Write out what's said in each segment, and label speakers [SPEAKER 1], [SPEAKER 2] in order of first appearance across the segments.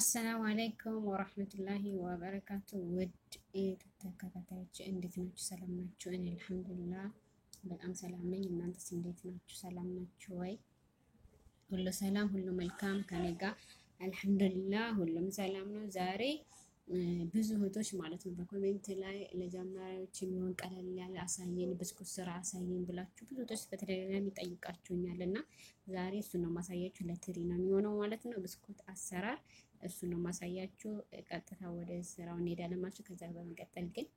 [SPEAKER 1] السلام عليكم ورحمة الله وبركاته። ውድ የዩቱብ ተከታታዮች እንዴት ናችሁ? ሰላም ናችሁ? እኔ الحمد لله በጣም ሰላም ነኝ። እናንተስ እንዴት ናችሁ? ሰላም ናችሁ ወይ? ሁሉ ሰላም፣ ሁሉ መልካም ከኔ ጋር الحمد لله ሁሉም ሰላም ነው። ዛሬ ብዙ እህቶች ማለት ነው በ comment ላይ ለጀማሪዎች የሚሆን ቀለል ያለ አሳየን፣ ብስኩት ስራ አሳየን ብላችሁ ብዙ እህቶች በተደጋጋሚ ጠይቃችሁኛል እና ዛሬ እሱን ነው ማሳያችሁ። ለትሪ ነው የሚሆነው ማለት ነው ብስኩት አሰራር እሱን ነው ማሳያችሁ። ቀጥታ ወደ ስራው እንሄዳለን ማለት ነው። ከዛ በመቀጠል ግን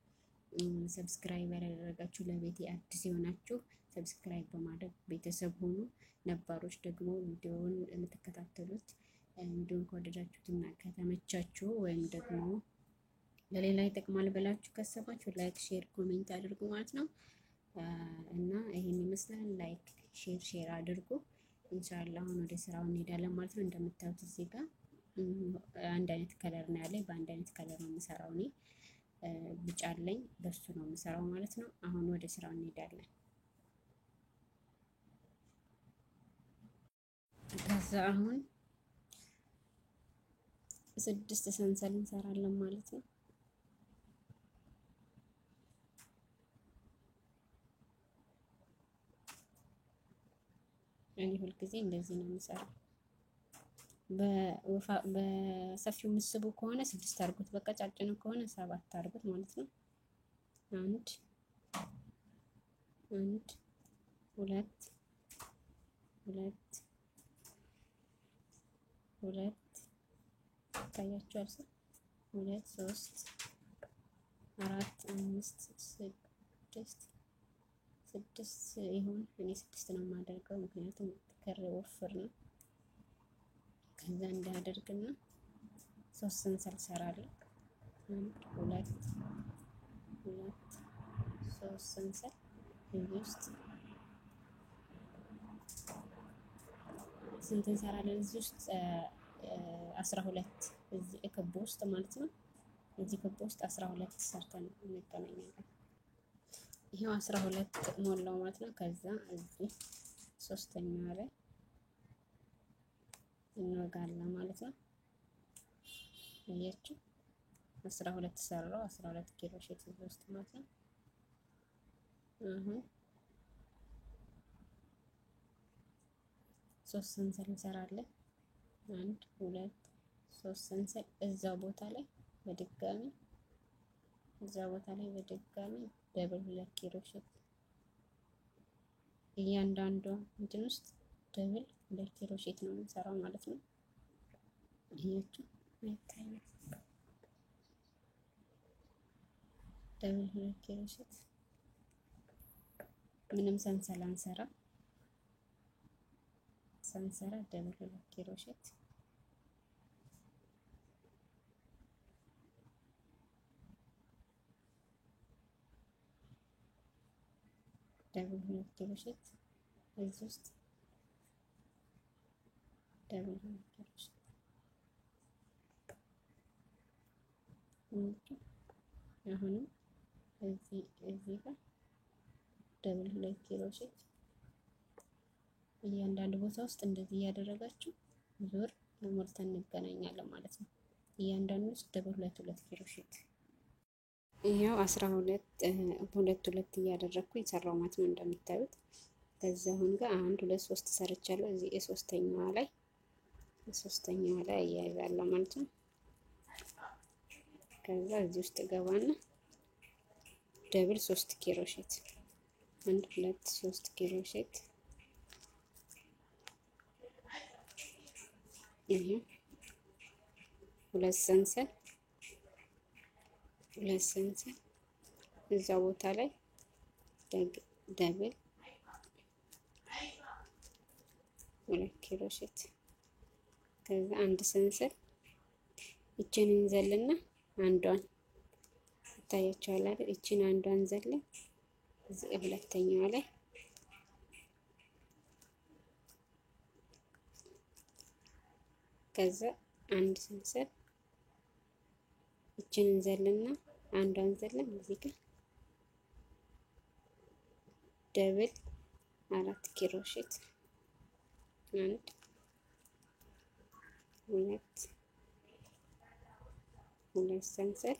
[SPEAKER 1] subscribe ያላደረጋችሁ ለቤቴ አዲስ የሆናችሁ subscribe በማድረግ ቤተሰብ ሁኑ። ነባሮች ደግሞ ቪዲዮውን የምትከታተሉት እንዲሁም ከወደዳችሁትና ከተመቻችሁ ወይም ደግሞ ለሌላ ይጠቅማል ብላችሁ ካሰባችሁ like፣ share፣ comment አድርጉ ማለት ነው እና ይሄን ይመስላል። Like፣ share share አድርጉ። إن شاء الله አሁን ወደ ስራው እንሄዳለን ማለት ነው። እንደምታዩት እዚህ ጋር አንድ አይነት color ነው ያለኝ። በአንድ አይነት color ነው የምሰራው እኔ ቢጫ አለኝ፣ በሱ ነው የምሰራው ማለት ነው። አሁን ወደ ስራው እንሄዳለን። ከዛ አሁን 6 ሰንሰል እንሰራለን ማለት ነው። እኔ ሁልጊዜ እንደዚህ ነው የምሰራው። በሰፊው ምስቡ ከሆነ 6 አድርጉት፣ በቀጫጭኑ ከሆነ 7 አድርጉት ማለት ነው። 1 1 2 2 2 ይታያችኋል። 2 3 4 5 6 6 ይሁን። እኔ 6 ነው የማደርገው ምክንያቱም ክር ወፍር ነው። ከዛ እንዳደርግና 3 ሰንሰል ሰራለሁ። 1 2 2 3 ሰንሰል እዚህ ውስጥ ስንት እንሰራለን? እዚህ ውስጥ 12 እዚህ ክብ ውስጥ ማለት ነው። እዚህ ክብ ውስጥ 12 ሰርተን እንገናኛለን። ይሄው 12 ሞላው ማለት ነው። ከዛ እዚህ ሶስተኛዋ ላይ እንወጋለን ማለት ነው። አያችሁ 12 ሰራው 12 crochet እዚህ ውስጥ ማለት ነው። አሁን 3 ሰንሰል እንሰራለን። 1 2 3 ሰንሰል እዛው ቦታ ላይ በድጋሚ እዛው ቦታ ላይ በድጋሚ double 2 crochet እያንዳንዷ እንትን ውስጥ double 2 crochet ነው የምንሰራው ማለት ነው። አያችሁ አይታይም። Double 2 crochet ምንም ሰንሰል አንሰራ ሳንሰራ double 2 crochet double 2 crochet እዚህ ውስጥ double 2 crochet አሁንም እዚህ ጋር double 2 crochet እያንዳንዱ ቦታ ውስጥ እንደዚህ እያደረጋችሁ ዙር ሞልተን እንገናኛለን ማለት ነው። እያንዳንዱ ውስጥ double 2 2 crochet ይሄው 12 2 2 እያደረግኩ የሰራው ማለት ነው እንደምታዩት። ከዛ አሁን ጋር 1 2 3 ሰርቻለሁ። እዚህ የሶስተኛዋ ላይ አያይዛለሁ ማለት ነው። ከዛ እዚህ ውስጥ ገባና double 3 crochet 1 2 3 crochet ይሄ 2 ሰንሰል 2 ሰንሰል እዛ ቦታ ላይ double 2 crochet ከዛ አንድ ሰንሰል ይችን እንዘልና አንዷን ይታያችኋል አይደል? ይችን አንዷን ዘለን እዚህ ሁለተኛዋ ላይ ከዛ አንድ ሰንሰል ይችን እንዘልና አንዷን ዘለን እዚህ ጋር double 4 crochet 1 2 ሁለት ሰንሰል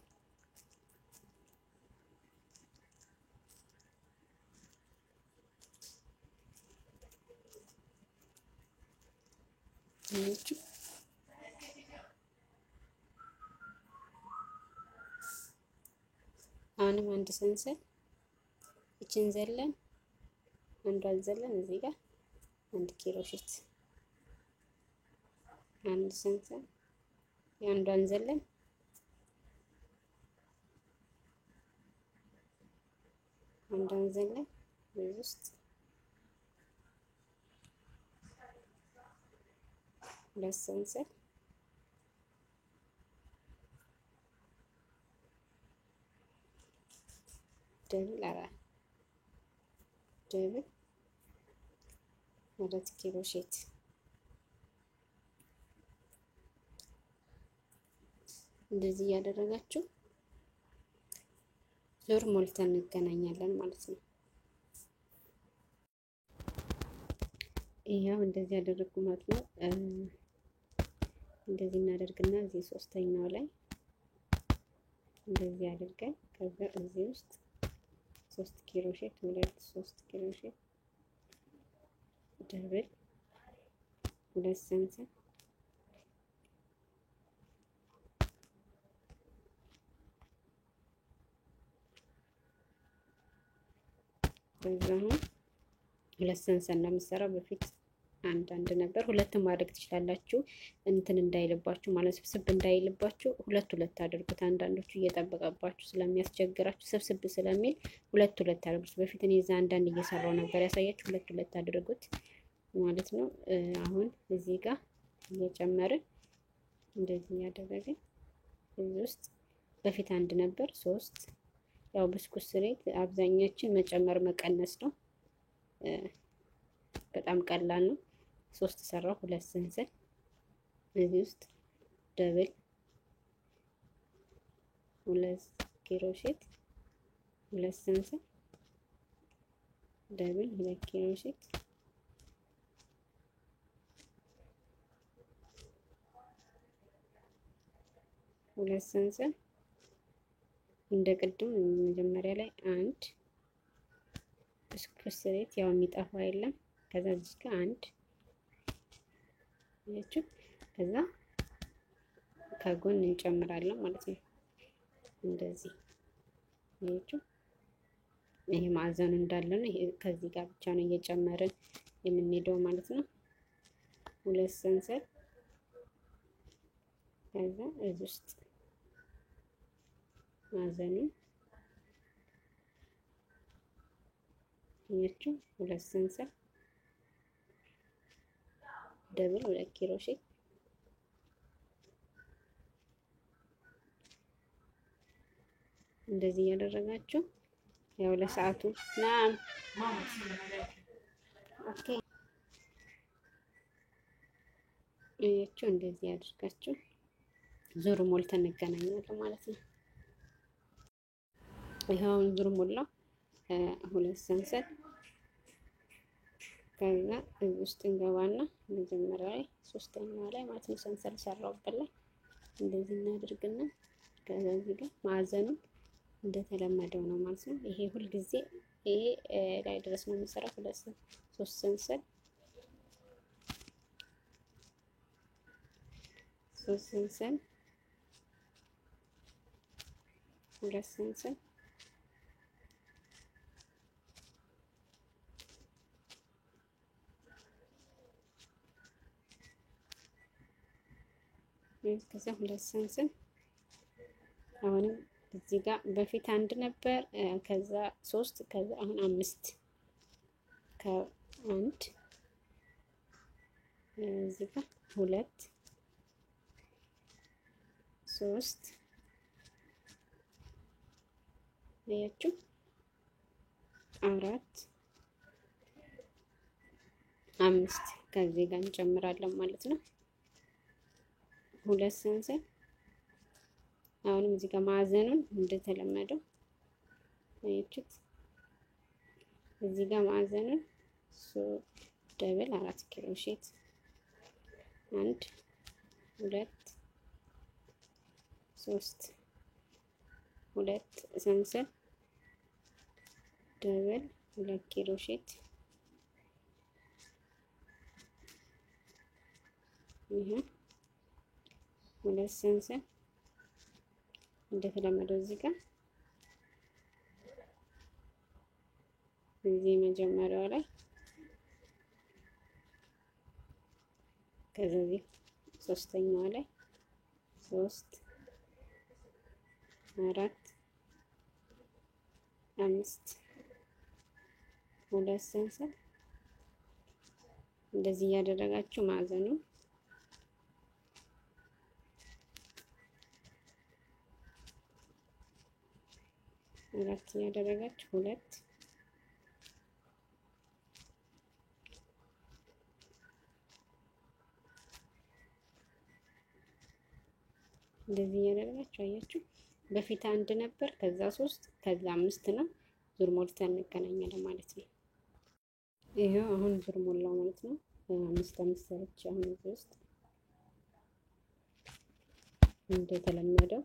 [SPEAKER 1] አሁንም አንድ ሰንሰል እቺን ዘለን አንዷን ዘለን እዚህ ጋር አንድ crochet አንድ ሰንሰል አንዷን ዘለን አንዷን ዘለን በዚህ ውስጥ ሁለት ሰንሰል double አራት double አራት crochet እንደዚህ እያደረጋችሁ ዙር ሞልተን እንገናኛለን ማለት ነው። ይሄው እንደዚህ ያደረኩ ማለት ነው። እንደዚህ እናደርግና እዚህ ሶስተኛው ላይ እንደዚህ አድርገን ከዛ እዚህ ውስጥ 3 crochet 2 3 crochet double ሁለት ሰንሰል ከዛ አሁን ሁለት ሰንሰል ነው የምሰራው። በፊት አንድ አንድ ነበር። ሁለትም ማድረግ ትችላላችሁ፣ እንትን እንዳይልባችሁ ማለት ስብስብ እንዳይልባችሁ ሁለት ሁለት አድርጉት። አንዳንዶቹ እየጠበቀባችሁ ስለሚያስቸግራችሁ ስብስብ ስለሚል ሁለት ሁለት አድርጉት። በፊት እኔ እዛ አንዳንድ እየሰራው ነበር ያሳያችሁ። ሁለት ሁለት አድርጉት ማለት ነው። አሁን እዚህ ጋር እየጨመርን እንደዚህ እያደረግን እዚህ ውስጥ በፊት አንድ ነበር ሶስት። ያው ብስኩት ስሬት አብዛኛችን መጨመር መቀነስ ነው። በጣም ቀላል ነው። ሶስት ሰራው ሁለት ሰንሰል እዚህ ውስጥ double ሁለት crochet ሁለት ሰንሰል double ሁለት crochet ሁለት ሰንሰል እንደ ቅድም መጀመሪያ ላይ አንድ ብስኩት ስሬት ያው የሚጠፋ የለም። ከዛ እዚህ ጋር አንድ ያችሁ ከዛ ከጎን እንጨምራለን ማለት ነው። እንደዚህ ያችሁ ይሄ ማዕዘኑ እንዳለ ነው። ይሄ ከዚህ ጋር ብቻ ነው እየጨመርን የምንሄደው ማለት ነው። ሁለት ሰንሰል ከዛ እዚህ ውስጥ ማዕዘኑን ያችሁ ሁለት ሰንሰል double ሁለት crochet እንደዚህ እያደረጋችሁ ያው ለሰዓቱ ናም okay ያችሁ እንደዚህ ያድርጋችሁ ዙር ሞልተን እንገናኛለን ማለት ነው። ይሄው ዙር ሞላ ሁለት ሰንሰል ከዛ እዚህ ውስጥ እንገባና መጀመሪያ ላይ ሶስተኛው ላይ ማለት ነው ሰንሰል ሰራውበት ላይ እንደዚህ እናድርግና ከዛ እዚህ ጋር ማዕዘኑን እንደተለመደው ነው ማለት ነው። ይሄ ሁል ጊዜ ይሄ ላይ ድረስ ነው የምንሰራው። ሁለት ሶስት ሰንሰል ሶስት ሰንሰል ሁለት ሰንሰል ከዛ ሁለት ሰንሰል አሁንም እዚህ ጋር በፊት አንድ ነበር፣ ከዛ ሶስት፣ ከዛ አሁን አምስት ከአንድ እዚህ ጋር ሁለት ሶስት አያችሁ አራት አምስት ከዚህ ጋር እንጨምራለን ማለት ነው። ሁለት ሰንሰል አሁንም እዚህ ጋር ማዕዘኑን እንደተለመደው አያችሁት። እዚህ ጋር ማዕዘኑን double አራት crochet አንድ ሁለት 3 2 ሰንሰል double 2 crochet ይሄ 2 ሰንሰል እንደተለመደው እዚህ ጋር እዚህ መጀመሪያው ላይ ከዚህ ሶስተኛው ላይ 3 4 5 2 ሰንሰል እንደዚህ እያደረጋችሁ ማዕዘኑ አራት እያደረጋችሁ 2 እንደዚህ እያደረጋችሁ አያችሁ። በፊት አንድ ነበር፣ ከዛ 3 ከዛ 5 ነው። ዙር ሞልተን እንገናኛለን ማለት ነው። ይሄው አሁን ዙር ሞላው ማለት ነው። 5 5 ሰርቼ አሁን እዚህ ውስጥ እንደተለመደው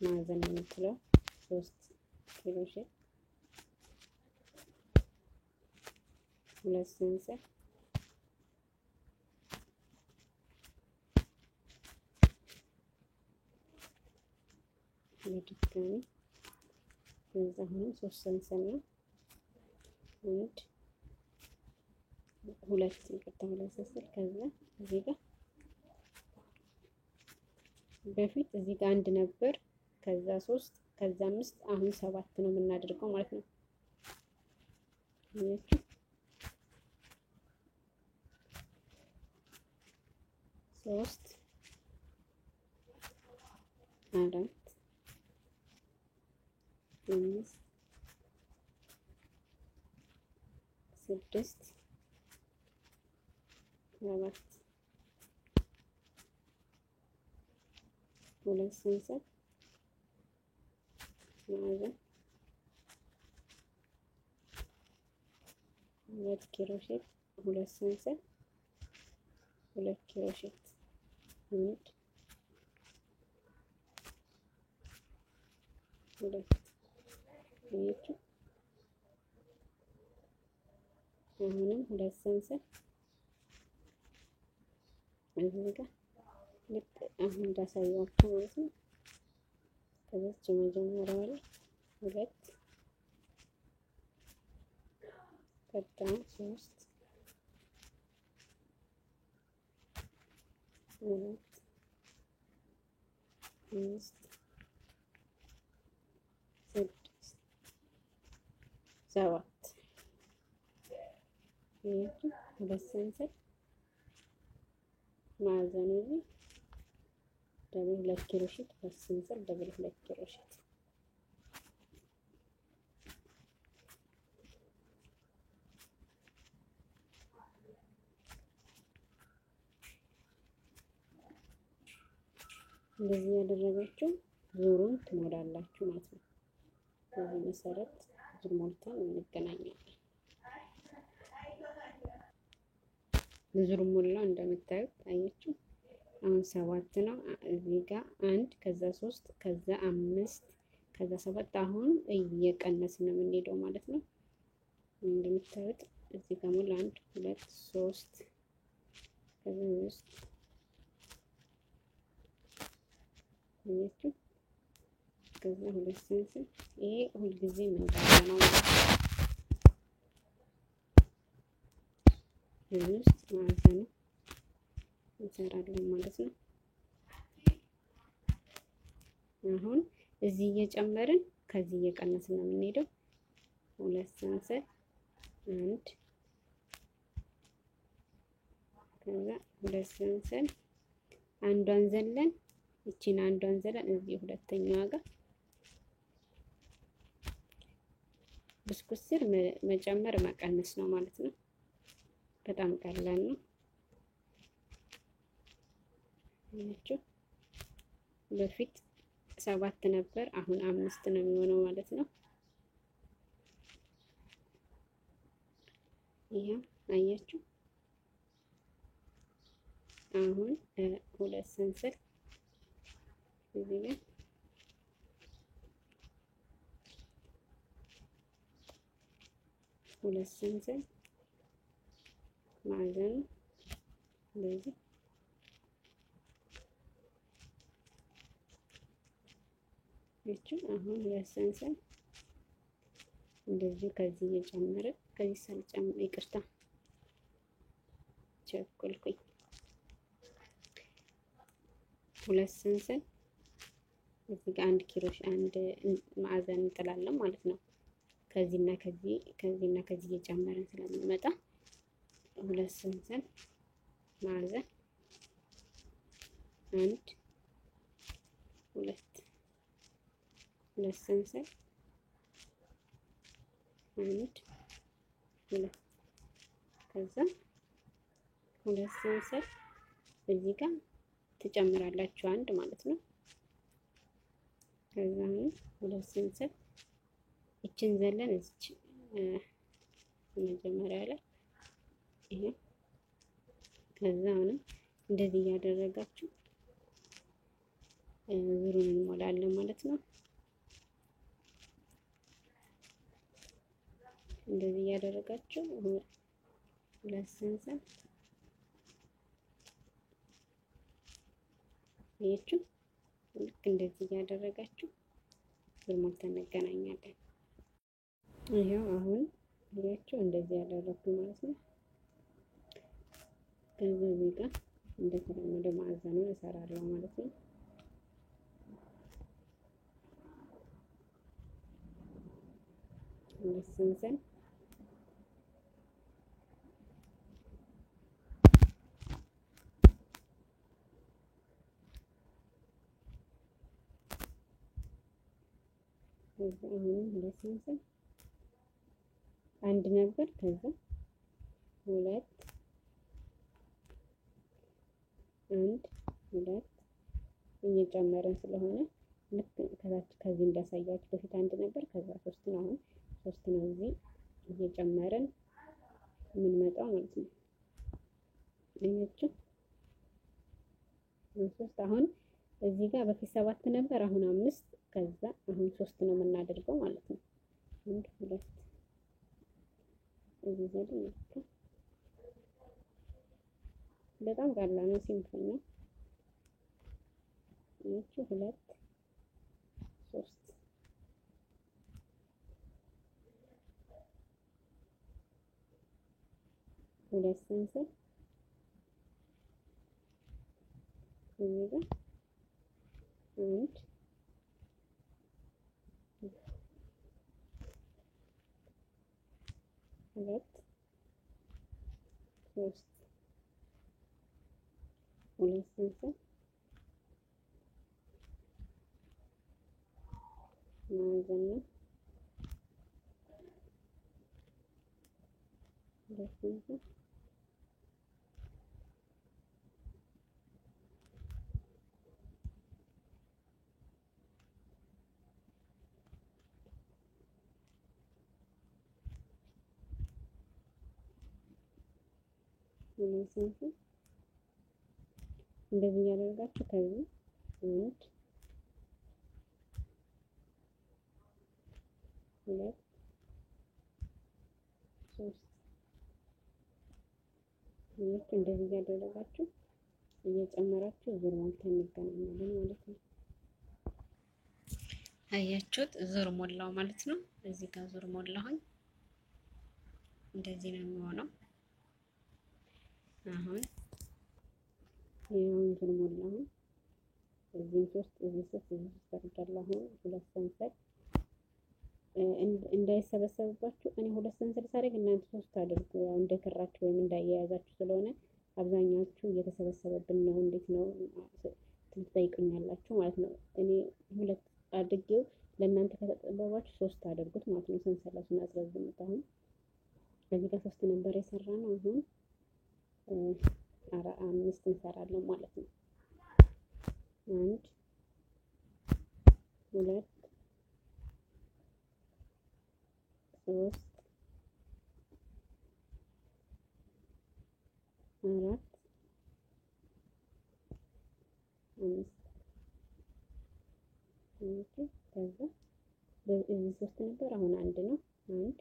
[SPEAKER 1] ማዕዘን የምትለው 3 crochet 2 ሰንሰል በድጋሚ ከዛ አሁንም 3 ሰንሰል ነው። 1 2 ይቅርታ 2 ሰንሰል ከዛ እዚህ ጋር በፊት እዚህ ጋር አንድ ነበር፣ ከዛ 3 ከዛ 5 አሁን 7 ነው የምናደርገው ማለት ነው። አያችሁ 3 4 5 6 7 2 ሰንሰል ማዕዘን 2 crochet 2 ሰንሰል 2 crochet 1 2 አያችሁ። አሁንም 2 ሰንሰል እዚህ ጋር ልክ አሁን እንዳሳየኋችሁ ማለት ነው። ከዛች የመጀመሪያው ላይ 2 ቀጣዩ 3 4 5 6 7 አያችሁ 2 ሰንሰል ማዕዘኑ እዚህ double 2 crochet 2 ሰንሰል double 2 crochet እንደዚህ ያደረጋችሁ ዙሩን ትሞላላችሁ ማለት ነው። በዚህ መሰረት ዙር ሞልተን እንገናኛለን። ዙር ሞላው እንደምታዩት አያችሁ። አሁን 7 ነው። እዚህ ጋር 1 ከዛ 3 ከዛ 5 ከዛ 7 አሁን እየቀነስን ነው የምንሄደው ማለት ነው። እንደምታዩት እዚህ ጋር ሞላ 1 2 3 ከዛ ውስጥ አያችሁ ከዛ 2 ሰንሰል ይሄ ሁልጊዜ ምንዳለ ነው ማለት ነው። እዚህ ውስጥ ማዕዘኑ እንሰራለን ማለት ነው። አሁን እዚህ እየጨመርን ከዚህ እየቀነስን ነው የምንሄደው። 2 ሰንሰል 1 ከዛ 2 ሰንሰል አንዷን ዘለን እቺን አንዷን ዘለን እዚህ ሁለተኛዋ ጋር ብስኩት ስር መጨመር መቀነስ ነው ማለት ነው። በጣም ቀላል ነው። አያችሁ በፊት 7 ነበር፣ አሁን 5 ነው የሚሆነው ማለት ነው። ይሄ አያችሁ አሁን 2 ሰንሰል እዚህ ጋር ሁለት ሰንሰል ማዕዘኑ እንደዚህ አሁን ሁለት ሰንሰል እንደዚህ ከዚህ እየጨመረ ከዚህ ሳልጨምር ይቅርታ ቸኮልኩኝ። ሁለት ሰንሰል እዚህ ጋር አንድ ኪሮሽ አንድ ማዕዘን እንጥላለን ማለት ነው። ከዚህና ከዚህ ከዚህና ከዚህ እየጨመረን ስለምንመጣ ሁለት ሰንሰል ማዕዘን አንድ ሁለት ሁለት ሰንሰል አንድ ሁለት ከዛ ሁለት ሰንሰል እዚህ ጋር ትጨምራላችሁ አንድ ማለት ነው። ከዛ ሁለት ሰንሰል እችን ዘለን እዚች መጀመሪያ ላይ ይሄ ከዛ አሁንም እንደዚህ እያደረጋችሁ ዙሩን እንሞላለን ማለት ነው። እንደዚህ እያደረጋችሁ ሁለት ሰንሰል ይህቹ ልክ እንደዚህ እያደረጋችሁ ዙር ሞልተን እንገናኛለን። ይሄው አሁን ይሄው እንደዚህ ያደረኩ ማለት ነው። ከዛ እዚህ ጋር እንደተለመደው ማዕዘኑን እሰራለሁ ማለት ነው። ሁለት ሰንሰል ከዛ አሁንም ሁለት ሰንሰል አንድ ነበር። ከዛ ሁለት አንድ ሁለት እየጨመረን ስለሆነ ልክ ከታች ከዚህ እንዳሳያችሁ በፊት አንድ ነበር፣ ከዛ ሶስት ነው። አሁን ሶስት ነው እዚህ እየጨመረን የምንመጣው ማለት ነው። አያችሁ ሶስት አሁን እዚህ ጋር በፊት ሰባት ነበር፣ አሁን አምስት፣ ከዛ አሁን ሶስት ነው የምናደርገው ማለት ነው። አንድ ሁለት እዚህ ዘለን በጣም ቀላል ነው፣ simple ነው። አያችሁ ሁለት ሶስት ሁለት ሰንሰል እዚህ ጋር አንድ ሁለት ሶስት ሁለት ሰንሰል ማዕዘን ነው። ሁለት ሰንሰል ሁለት ሰንሰል እንደዚህ እያደረጋችሁ ከዚህ አንድ ሁለት ሶስት እንደዚህ እያደረጋችሁ እየጨመራችሁ ዙር ሞልተን እንገናኛለን ማለት ነው። አያችሁት? ዙር ሞላው ማለት ነው። እዚህ ጋር ዙር ሞላሁኝ። እንደዚህ ነው የሚሆነው። አሁን ይሄውን ዙር ሞላሁኝ። እዚህ ሶስት እዚህ ሶስት እዚህ ሶስት አድርጋለሁ። አሁን ሁለት ሰንሰል እንዳይሰበሰብባችሁ እኔ ሁለት ሰንሰል ሳደርግ እናንተ ሶስት አድርጉ። ያው እንደከራችሁ ወይም እንዳያያዛችሁ ስለሆነ አብዛኛዎቹ እየተሰበሰበብን ነው፣ እንዴት ነው ትጠይቁኛላችሁ ማለት ነው። እኔ ሁለት አድርጌው ለእናንተ ከተጠበባችሁ ሶስት አድርጉት ማለት ነው። ሰንሰለቱን አስረዝሙት። አሁን እዚህ ጋር ሶስት ነበር የሰራነው። አሁን አምስት እንሰራለን ማለት ነው። አንድ ሁለት ሶስት አራት አምስት። ከዛ እዚህ ሶስት ነበር፣ አሁን አንድ ነው። አንድ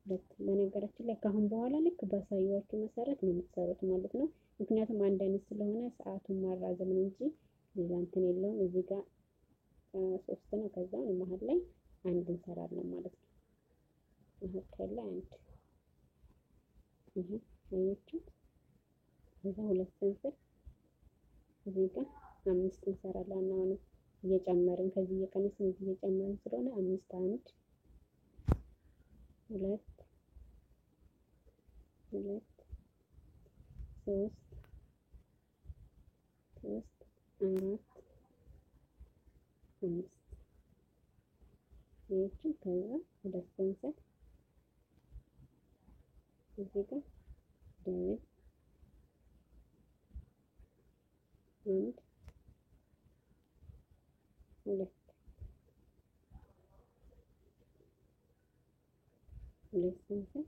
[SPEAKER 1] ሁለት። በነገራችን ላይ ከአሁን በኋላ ልክ ባሳየኋችሁ መሰረት ነው የምትሰሩት ማለት ነው። ምክንያቱም አንድ አይነት ስለሆነ ሰዓቱን ማራዘም ነው እንጂ ሌላ እንትን የለውም። እዚህ ጋር 3 ነው። ከዛ መሀል ላይ አንድ እንሰራለን ማለት ነው። መካከል ላይ አንድ ይሄ አያችሁት። ከዛ 2 ሰንሰል እዚህ ጋር 5 እንሰራለን። አሁን እየጨመርን ከዚህ እየቀነስን እዚህ እየጨመርን ስለሆነ 5 1 2 2 3 3 4 5 ይህችን ከዛ 2 ሰንሰል እዚህ ጋር double 1 2 2 ሰንሰል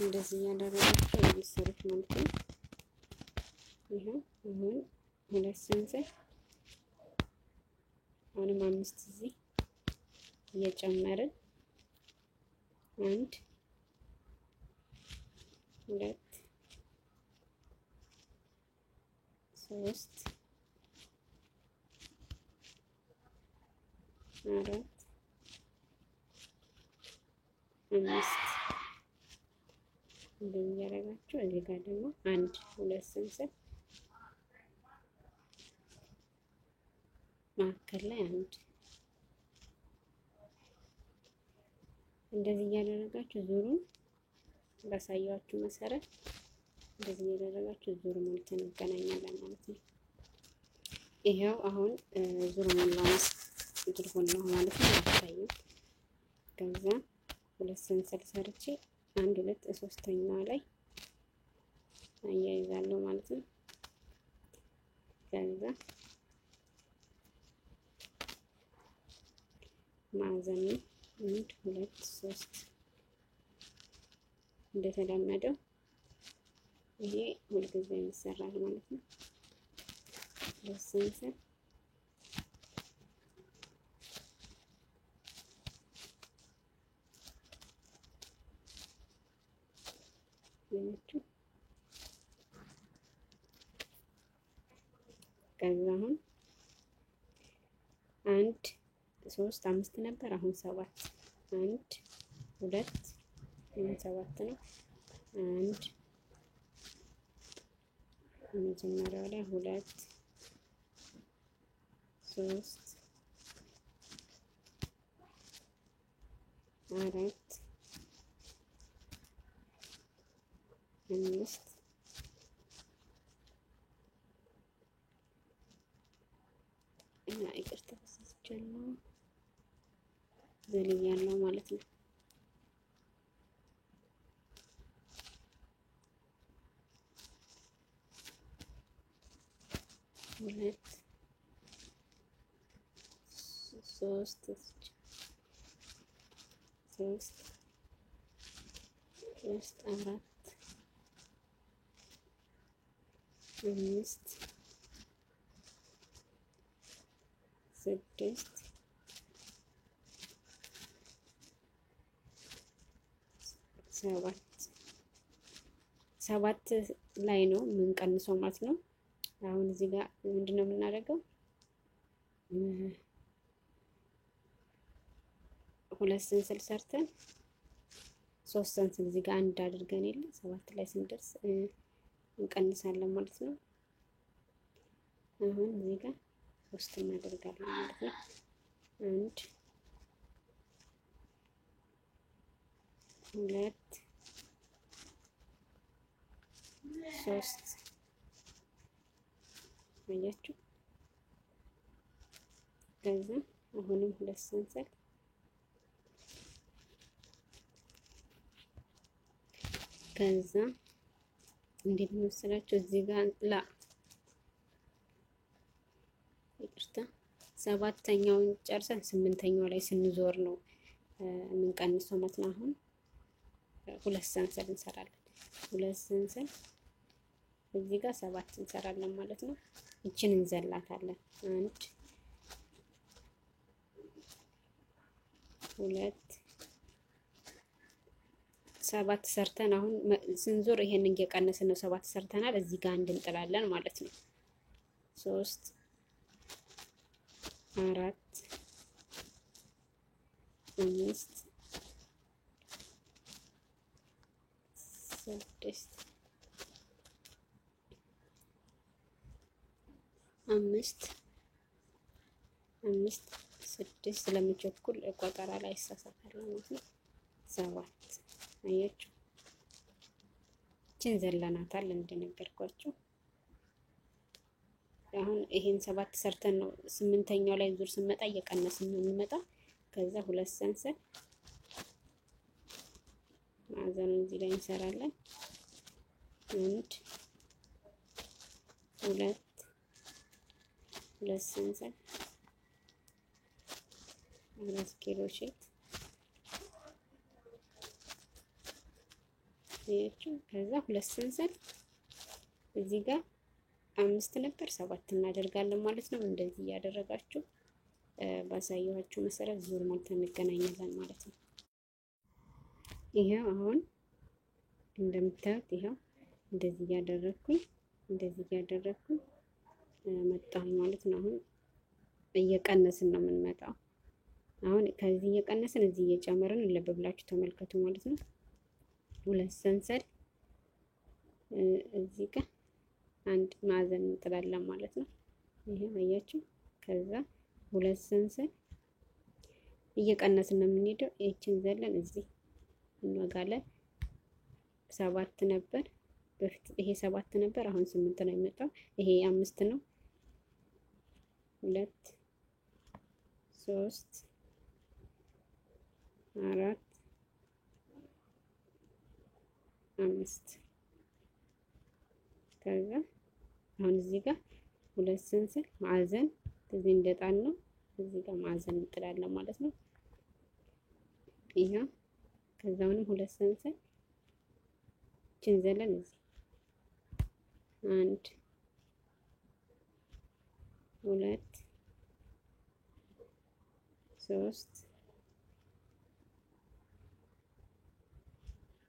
[SPEAKER 1] እንደዚህ እያደረጋችሁ የሚሰሩት ማለት ነው። ይሄ አሁን 2 ሰንሰል አሁንም 5 እዚህ እየጨመርን 1 2 3 4 5 እንደዚህ እያደረጋችሁ እዚህ ጋር ደግሞ 1 2 ሰንሰል መካከል ላይ 1 እንደዚህ እያደረጋችሁ ዙሩን ባሳያችሁ መሰረት እንደዚህ እያደረጋችሁ ዙር ሞልተን እንገናኛለን ማለት ነው። ይሄው አሁን ዙር ሞላው ዙር ሞላው ማለት ነው። አታዩ ከዛ 2 ሰንሰል ሰርቼ 1 2 ሶስተኛዋ ላይ አያይዛለሁ ማለት ነው። ከዛ ማዕዘን 1 2 3 እንደተለመደው ይሄ ሁልጊዜ ይሰራል ማለት ነው። 2 ሰንሰል ከዛ አሁን 1 3 5 ነበር። አሁን 7 1 2 7 ነው። 1 መጀመሪያው ላይ 2 3 4 5 እና ይቅርታ ተሳስቻለሁ ዘልያለሁ ማለት ነው። 2 3 3 3 4 5 6 7 7 ላይ ነው የምንቀንሰው ማለት ነው። አሁን እዚህ ጋር ምንድነው የምናደርገው? 2 ሰንሰል ሰርተን 3 ሰንሰል እዚህ ጋር አንድ አድርገን የለ 7 ላይ ስንደርስ እንቀንሳለን ማለት ነው። አሁን እዚህ ጋር 3 እናደርጋለን ማለት ነው። 1 2 3 አያችሁ። ከዛ አሁንም 2 ሰንሰል ከዛ እንዴት መሰላችሁ እዚህ ጋር ላ ይቅርታ 7ኛውን ጨርሰን 8ኛው ላይ ስንዞር ነው የምንቀንሰው ማለት ነው። አሁን 2 ሰንሰል እንሰራለን። 2 ሰንሰል እዚህ ጋር 7 እንሰራለን ማለት ነው። እቺን እንዘላታለን። 1 2 7 ሰርተን አሁን ስንዞር ይሄንን እየቀነስን ነው። 7 ሰርተናል። እዚህ ጋር አንድ እንጥላለን ማለት ነው። 3 4 5 6 5 5 6 ስለምቸኩል ቆጠራ ላይ ይሳሳታል ማለት ነው። 7 አያችሁ፣ እቺን ዘለናታል እንደነገርኳችሁ። አሁን ይሄን 7 ሰርተን ነው 8ኛው ላይ ዙር ስንመጣ እየቀነስን ነው የምንመጣ። ከዛ 2 ሰንሰል ማዕዘኑን እዚህ ላይ እንሰራለን። 1 2 2 ሰንሰል 4 crochet አያችሁ። ከዛ 2 ሰንሰል እዚህ ጋር 5 ነበር 7 እናደርጋለን ማለት ነው። እንደዚህ እያደረጋችሁ ባሳየኋችሁ መሰረት ዙር ሞልተን እንገናኛለን ማለት ነው። ይሄው አሁን እንደምታዩት ይሄው እንደዚህ እያደረኩኝ መጣሁ ማለት ነው። አሁን እየቀነስን ነው የምንመጣው። አሁን ከዚህ እየቀነስን እዚህ እየጨመርን ልብ ብላችሁ ተመልከቱ ማለት ነው። 2 ሰንሰል እዚህ ጋር አንድ ማዕዘን እንጥላለን ማለት ነው። ይሄ አያችሁ። ከዛ 2 ሰንሰል እየቀነስን ነው የምንሄደው። ይህችን ዘለን እዚህ እንወጋለን። 7 ነበር በፊት፣ ይሄ 7 ነበር፣ አሁን 8 ነው የመጣው። ይሄ 5 ነው። 2 3 4 5 ከዛ አሁን እዚህ ጋር 2 ሰንሰል ማዕዘን እዚህ እንደጣል ነው እዚህ ጋር ማዕዘን እንጥላለን ማለት ነው። ይሄ ከዛ አሁንም 2 ሰንሰል ዘለን እዚህ 1 2 3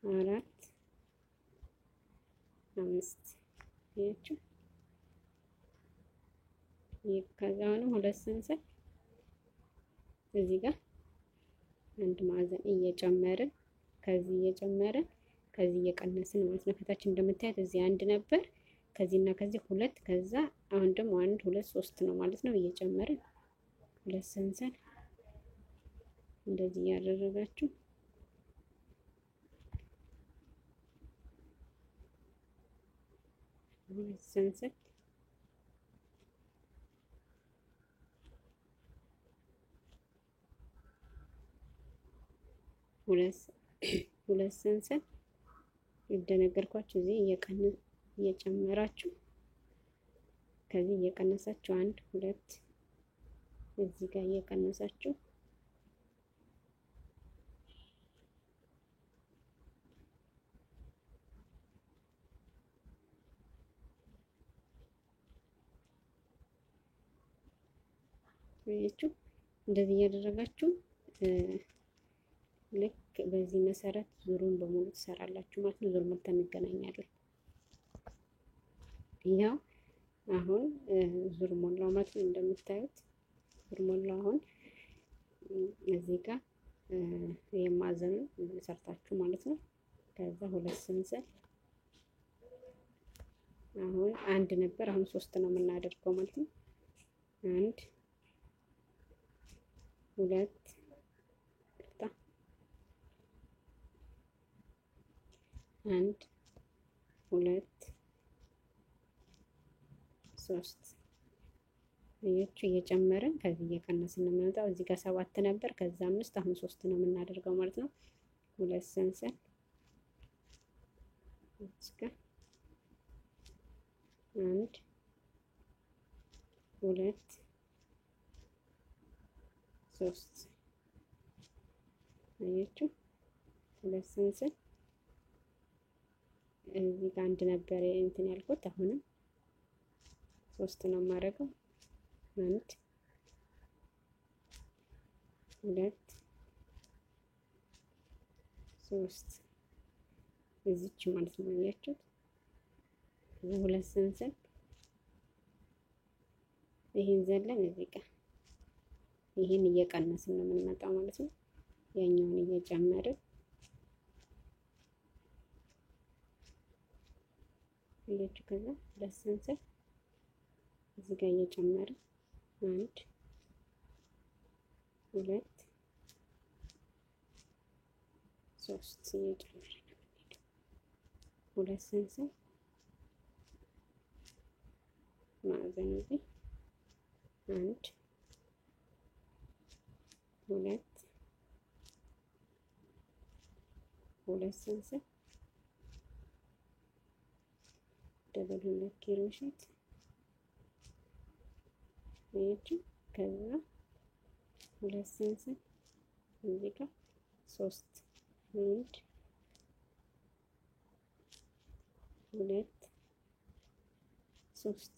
[SPEAKER 1] 4 5 አያችሁ። ከዛ አሁንም 2 ሰንሰል እዚህ ጋር አንድ ማዕዘን እየጨመርን ከዚህ እየጨመርን ከዚህ እየቀነስን ማለት ነው። ከታች እንደምታዩት እዚህ አንድ ነበር፣ ከዚህና ከዚህ 2፣ ከዛ አሁን ደግሞ 1 2 3 ነው ማለት ነው። እየጨመርን 2 ሰንሰል እንደዚህ እያደረጋችሁ 2 ሰንሰል 2 ሰንሰል እንደነገርኳችሁ እዚህ እየጨመራችሁ ከዚህ እየቀነሳችሁ 1 2 እዚህ ጋር እየቀነሳችሁ እንደዚህ እያደረጋችሁ ልክ በዚህ መሰረት ዙሩን በሙሉ ትሰራላችሁ ማለት ነው። ዙር ሞልተን እንገናኛለን። ይኸው አሁን ዙር ሞላው ማለት ነው። እንደምታዩት ዙር ሞላው። አሁን እዚህ ጋር የማዕዘኑን ሰርታችሁ ማለት ነው። ከዛ 2 ሰንሰል አሁን አንድ ነበር፣ አሁን 3 ነው የምናደርገው ማለት ነው። 1 2 1 2 3 አያችሁ፣ እየጨመርን ከዚህ እየቀነስን ነው የምንመጣው። እዚህ ጋር 7 ነበር፣ ከዛ 5፣ አሁን 3 ነው የምናደርገው ማለት ነው። 2 ሰንሰል እዚህ ጋር 1 2 3 አያችሁ፣ 2 ሰንሰል እዚህ ጋር አንድ ነበር እንትን ያልኩት፣ አሁንም ሶስት ነው የማደርገው። አንድ ሁለት ሶስት እዚች ማለት ነው። አያችሁት? ሁለት ሰንሰል ይሄን ዘለን እዚህ ጋር ይሄን እየቀነስን ነው የምንመጣው ማለት ነው። ያኛውን እየጨመርን አያችሁ። ከዛ ሁለት ሰንሰል እዚህ ጋር እየጨመርን አንድ ሁለት ሶስት እየጨመርን ነው የምንሄደው። ሁለት ሰንሰል ማዕዘን እዚህ አንድ ሁለት ሁለት ሰንሰል double ሁለት crochet አያችሁ። ከዛ ሁለት ሰንሰል እዚህ ጋር ሶስት አንድ ሁለት ሶስት።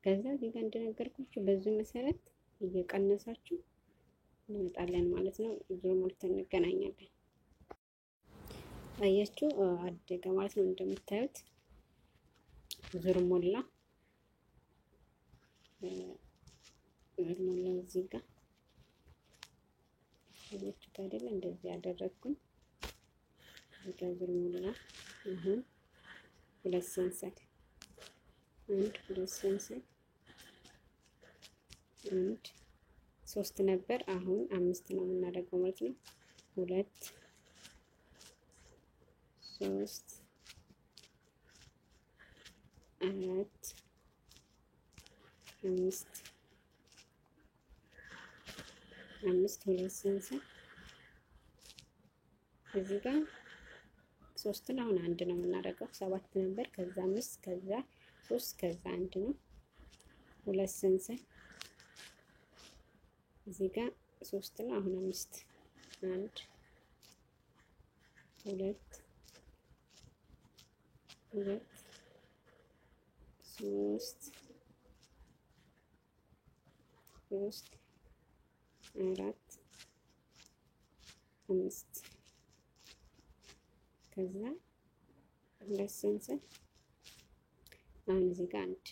[SPEAKER 1] ከዛ እዚህ ጋር እንደነገርኳችሁ በዚሁ መሰረት እየቀነሳችሁ እንመጣለን ማለት ነው። ዙር ሞልተን እንገናኛለን። አያችሁ አደገ ማለት ነው። እንደምታዩት ዙር ሞላ፣ ዙር ሞላ እዚህ ጋር አያችሁት አይደለ? እንደዚህ ያደረግኩኝ እዚህ ጋር ዙር ሞላ። አሁን ሁለት ሰንሰል አንድ ሁለት ሰንሰል አንድ ሶስት ነበር። አሁን አምስት ነው የምናደርገው ማለት ነው። ሁለት ሶስት አራት አምስት አምስት ሁለት ሰንሰል እዚህ ጋር ሶስትን አሁን አንድ ነው የምናደርገው። ሰባት ነበር፣ ከዛ አምስት፣ ከዛ ሶስት፣ ከዛ አንድ ነው። ሁለት ሰንሰል እዚህ ጋር ሶስት ነው። አሁን አምስት፣ አንድ ሁለት ሁለት ሶስት ሶስት አራት አምስት። ከዛ ሁለት ሰንሰል አሁን እዚህ ጋር አንድ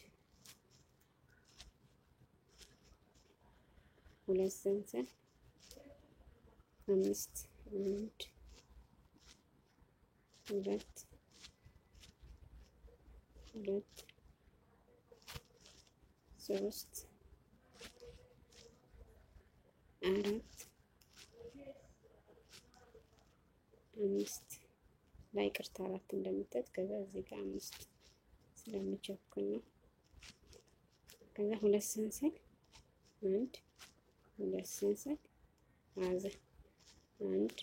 [SPEAKER 1] ሁለት ሰንሰል አምስት አንድ ሁለት ሁለት ሶስት አራት አምስት ላይ ቅርታ አራት እንደምታዩት። ከዛ እዚህ ጋር አምስት ስለምቸኩል ነው። ከዛ ሁለት ሰንሰል አንድ ሁለት ሰንሰል ማዕዘን አንድ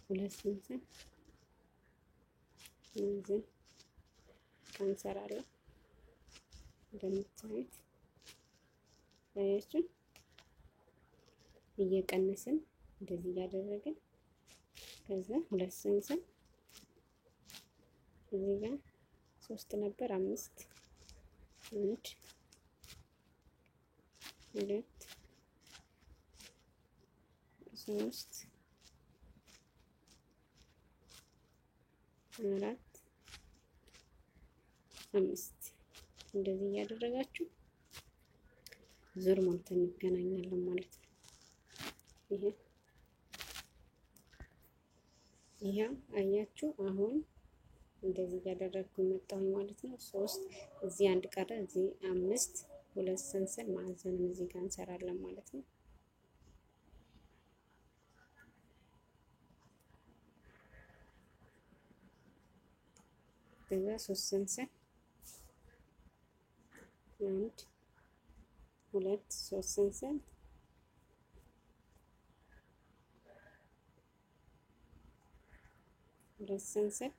[SPEAKER 1] ሁለት ሰንሰል ማዕዘን እንሰራለን። እንደምታዩት አያችሁ እየቀነስን እንደዚህ እያደረግን ከዛ ሁለት ሰንሰል እዚህ ጋር ሶስት ነበር አምስት አንድ ሁለት ሶስት አራት አምስት እንደዚህ እያደረጋችሁ ዙር ሞልተን እንገናኛለን ማለት ነው። ይሄ ይሄ አያችሁ አሁን እንደዚህ እያደረግኩ መጣሁኝ ማለት ነው። ሶስት እዚህ አንድ ቀረ፣ እዚህ አምስት ሁለት ሰንሰል ማዕዘኑን እዚህ ጋር እንሰራለን ማለት ነው። ከዛ ሶስት ሰንሰል አንድ ሁለት ሶስት ሰንሰል ሁለት ሰንሰል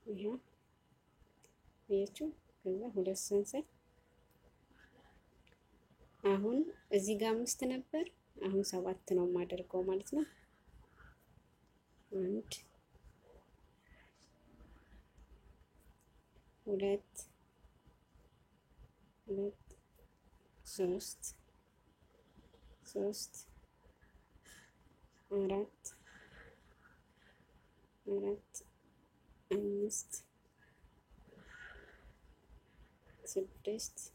[SPEAKER 1] ይሄ አያችሁ። ከዛ ሁለት ሰንሰል አሁን እዚህ ጋር 5 ነበር፣ አሁን 7 ነው የማደርገው ማለት ነው። 1 2 2 3 3 4 4 5 6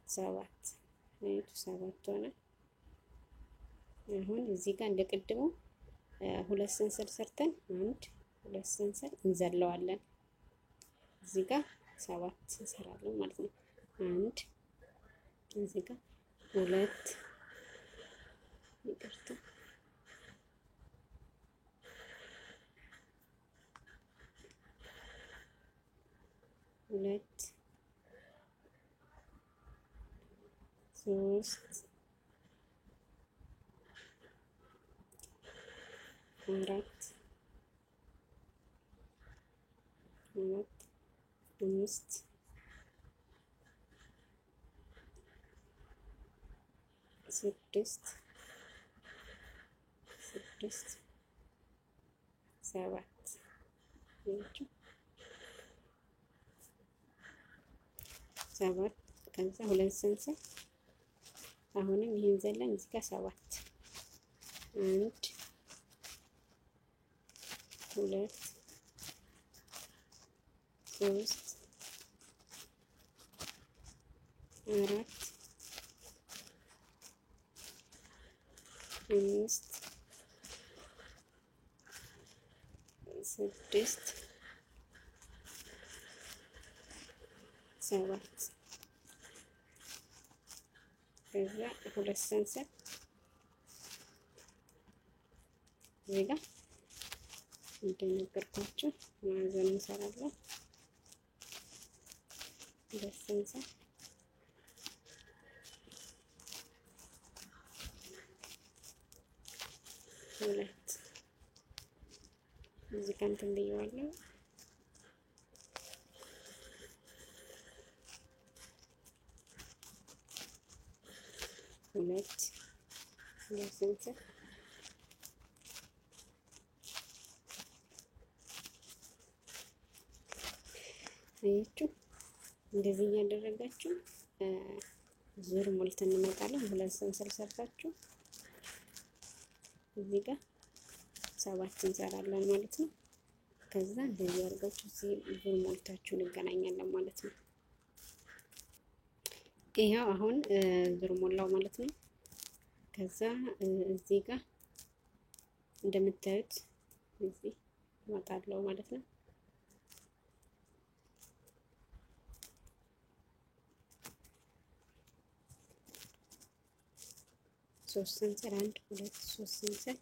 [SPEAKER 1] 7 7 ሆነ። አሁን እዚህ ጋር እንደቅድሙ ሁለት ሰንሰል ሰርተን 1 2 ሰንሰል እንዘለዋለን። እዚህ ጋር 7 እንሰራለን ማለት ነው። 1 እዚህ ጋር 2 ይቅርታ 2 3 4 4 5 6 6 7 7 ከዛ ሁለት ሰንሰል አሁንም ይሄን ዘለን እዚህ ጋር 7 1 2 3 4 5 6 7 ከዛ ሁለት ሰንሰል እዚህ ጋር እንደነገርኳችሁ ማዕዘን እንሰራለን። ሁለት ሰንሰል ሁለት እዚህ ጋር እንትን ብየዋለሁ። ሁለት ሁለት ሰንሰል አያችሁ፣ እንደዚህ እያደረጋችሁ ዙር ሞልተን እንመጣለን። ሁለት ሰንሰል ሰርታችሁ እዚህ ጋር 7 እንሰራለን ማለት ነው። ከዛ እንደዚህ አድርጋችሁ እዚህ ዙር ሞልታችሁ እንገናኛለን ማለት ነው። ይሄው አሁን ዙር ሞላው ማለት ነው። ከዛ እዚህ ጋር እንደምታዩት እዚህ እመጣለሁ ማለት ነው። ሶስት ሰንሰል 1 2 3 ሰንሰል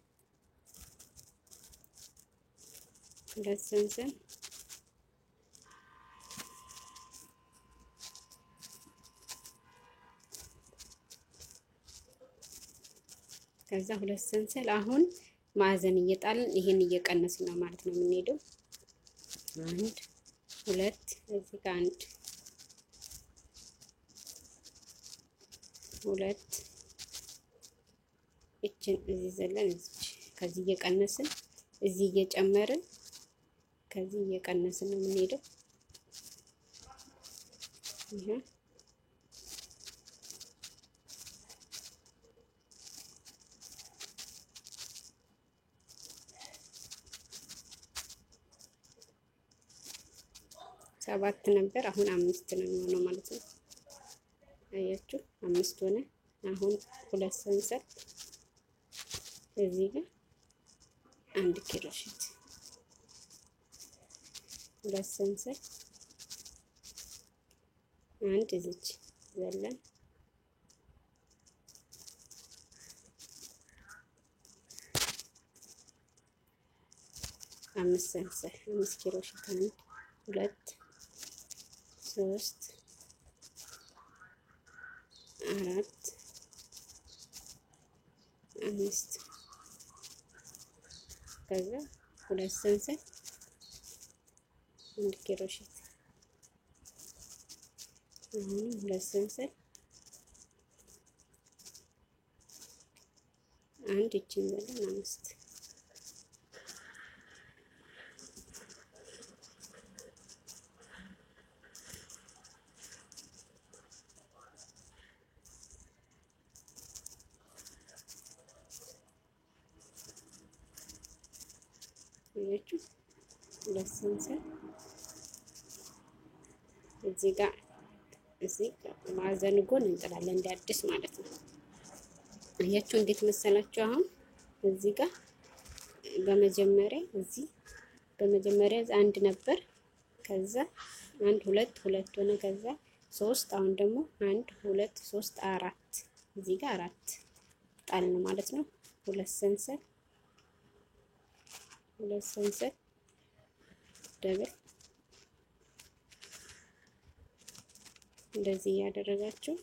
[SPEAKER 1] ሁለት ሰንሰል ከዛ ሁለት ሰንሰል አሁን ማዕዘን እየጣልን ይሄን እየቀነስን ነው ማለት ነው የምንሄደው። 1 2 እዚህ ጋር 1 2 እችን እዚህ ዘለን እዚህ ከዚህ እየቀነስን እዚህ እየጨመርን ከዚህ እየቀነስን ነው የምንሄደው። ይሄ 7 ነበር፣ አሁን 5 ነው የሚሆነው ማለት ነው። አያችሁ 5 ሆነ። አሁን ሁለት ሰንሰል እዚህ ጋር 1 crochet ሁለት ሰንሰል አንድ እዚች ዘለን 5 ሰንሰል 5 crochet 1 2 3 4 5 ከዛ ሁለት ሰንሰል አንድ crochet አሁንም ሁለት ሰንሰል አንድ ይችን ዘለን አምስት አያችሁ ሁለት ሰንሰል እዚህ ጋር እዚህ ማዕዘን ጎን እንጥላለን እንደ አዲስ ማለት ነው። አያችሁ እንዴት መሰላችሁ? አሁን እዚህ ጋር በመጀመሪያ እዚህ በመጀመሪያ አንድ ነበር፣ ከዛ አንድ ሁለት ሁለት ሆነ፣ ከዛ ሶስት፣ አሁን ደግሞ አንድ ሁለት ሶስት አራት፣ እዚህ ጋር አራት ጣልን ማለት ነው። ሁለት ሰንሰል ሁለት ሰንሰል double እንደዚህ እያደረጋችሁ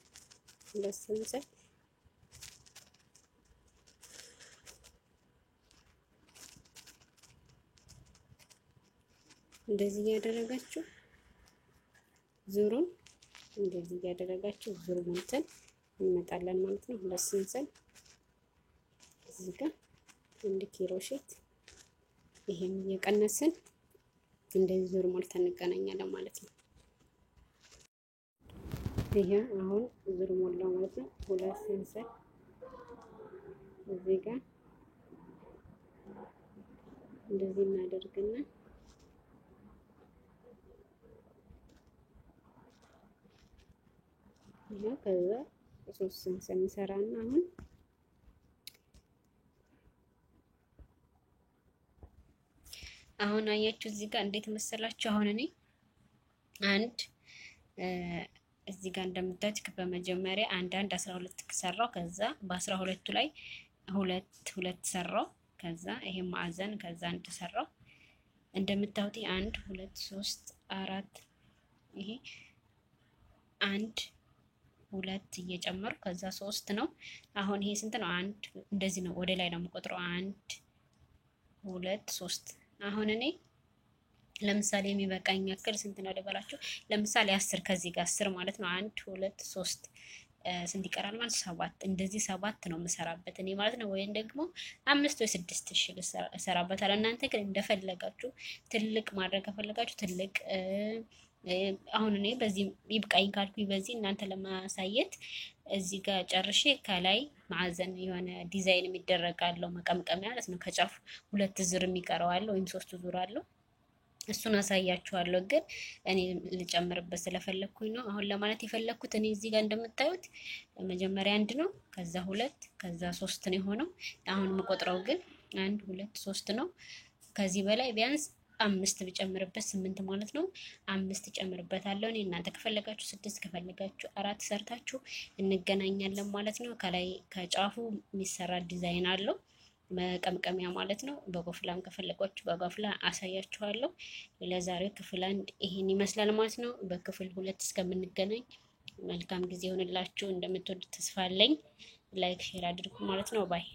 [SPEAKER 1] ሁለት ሰንሰል እንደዚህ እያደረጋችሁ ዙሩን እንደዚህ እያደረጋችሁ ዙር ሞልተን እንመጣለን ማለት ነው። ሁለት ሰንሰል እዚህ ጋር አንድ crochet ይሄን እየቀነስን እንደዚህ ዙር ሞልተን እንገናኛለን ማለት ነው። ይሄ አሁን ዙር ሞላው ማለት ነው። ሁለት ሰንሰል እዚህ ጋር እንደዚህ እናደርግና ይሄ ከዛ ሶስት ሰንሰል እንሰራና አሁን አሁን አያችሁ እዚህ ጋር እንዴት መሰላችሁ? አሁን እኔ አንድ እዚህ ጋር እንደምታዩት በመጀመሪያ አንድ አንድ 12 ሰራው። ከዛ በ12ቱ ላይ ሁለት ሁለት ሰራው። ከዛ ይሄ ማዕዘን ከዛ አንድ ሰራው። እንደምታዩት አንድ ሁለት ሶስት አራት ይሄ አንድ ሁለት እየጨመሩ ከዛ ሶስት ነው። አሁን ይሄ ስንት ነው? አንድ እንደዚህ ነው። ወደ ላይ ነው የምቆጥረው። አንድ ሁለት ሶስት። አሁን እኔ ለምሳሌ የሚበቃኝ ያክል ስንት ነው ልበላችሁ? ለምሳሌ 10 ከዚህ ጋር 10 ማለት ነው። አንድ ሁለት ሶስት ስንት ይቀራል ማለት ሰባት። እንደዚህ ሰባት ነው የምሰራበት እኔ ማለት ነው። ወይም ደግሞ 5 ወይ 6 እሺ እሰራበታለሁ። እናንተ ግን እንደፈለጋችሁ ትልቅ ማድረግ ከፈለጋችሁ ትልቅ። አሁን እኔ በዚህ ይብቃኝ ካልኩኝ በዚህ እናንተ ለማሳየት እዚህ ጋር ጨርሼ ከላይ ማዕዘን የሆነ ዲዛይን የሚደረግ አለው መቀምቀሚያ ማለት ነው። ከጫፍ ሁለት ዙር የሚቀረው አለ ወይም ሶስት ዙር አለው። እሱን አሳያችኋለሁ። ግን እኔ ልጨምርበት ስለፈለኩኝ ነው አሁን ለማለት የፈለኩት። እኔ እዚህ ጋር እንደምታዩት መጀመሪያ አንድ ነው፣ ከዛ ሁለት፣ ከዛ ሶስት ነው የሆነው። አሁን የምቆጥረው ግን አንድ ሁለት ሶስት ነው። ከዚህ በላይ ቢያንስ 5 ብጨምርበት 8 ማለት ነው። 5 ጨምርበታለሁ እኔ። እናንተ ከፈለጋችሁ 6 ከፈለጋችሁ 4 ሰርታችሁ እንገናኛለን ማለት ነው። ከላይ ከጫፉ የሚሰራ ዲዛይን አለው መቀምቀሚያ ማለት ነው። በጎፍላም ከፈለጋችሁ በጎፍላ አሳያችኋለሁ። ለዛሬው ክፍል 1 ይሄን ይመስላል ማለት ነው። በክፍል 2 እስከምንገናኝ መልካም ጊዜ ይሆንላችሁ። እንደምትወዱት ተስፋ አለኝ። like share አድርጉ ማለት ነው። bye።